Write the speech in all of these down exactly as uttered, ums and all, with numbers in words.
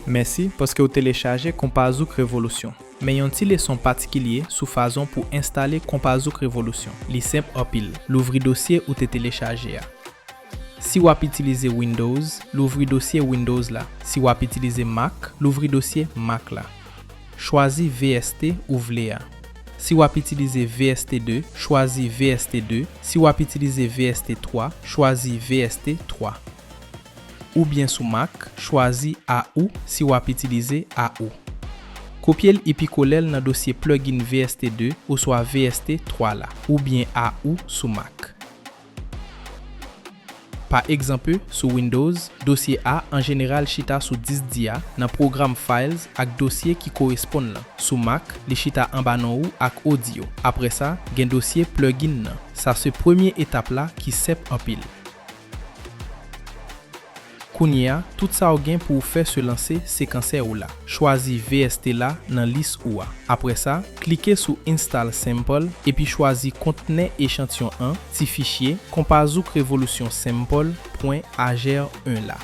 Mèsi paske w telechaje Konpazouk Revolution. Men yon ti leson patikilye sou fazon pou enstale Konpazouk Revolution. Li senp anpil. Louvri dosye ou te telechaje a. Si w ap itilize Windows, louvri dosye Windows la. Si w ap itilize Mac, louvri dosye Mac la. Chwazi V S T ou vle a. Si w ap itilize V S T de, chwazi V S T de. Si w ap itilize V S T twa, chwazi V S T twa. Oubyen sou Mac, chwazi A O si w ap itilize A O. Kopye l epi kole l nan dosye plugin V S T de oswa V S T twa la, oubyen A O sou Mac. Pa egzanp, sou Windows, dosye A an jeneral chita sou disk di a nan pwogram Files ak dosye ki koresponn lan. Sou Mac, li chita anba non ou ak Audio. Apre sa, gen dosye plugin nan. Sa se premye etap la ki senp anpil. Kounye a, tout sa w gen pou w fè se lanse sekansè w la. Chwazi V S T la nan lis ou a. Apre sa, klike sou Install Sample epi chwazi kontnè echantyon an, ti fichye, Konpazouk Revolution Sample pwen A G R un la.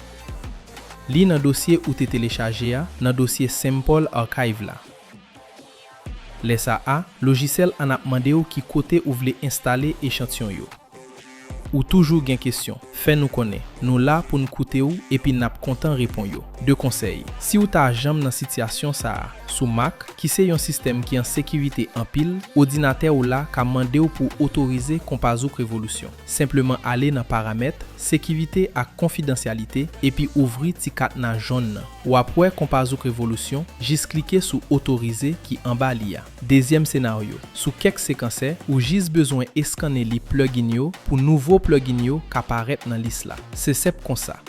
Li nan dosye ou te telechaje a, nan dosye Sample Archive la. Lè sa a, lojisèl an ap mande w ki kote ou vle enstale echantyon yo. Ou toujou gen kesyon? Fè nou konnen. Nou la pou n koute w epi n ap kontan reponn yo. De konsèy, si w ta janm nan sitiyasyon sa a, sou Mac, ki se yon sistèm ki an sekirite anpil, òdinatè w la ka mande w pou w otorize Konpazouk Revolution. Senpleman ale nan Paramèt, Sekirite ak Konfidansyalite epi ouvri ti katna jòn nan. W ap wè Konpazouk Revolution, jis klike sou Otorize ki anba li a. Dezyèm senaryo, sou kèk sekansè, ou jis bezwen eskannen li plugin yo pou nouvo plugin yo ka parèt nan lis la. Se senp konsa.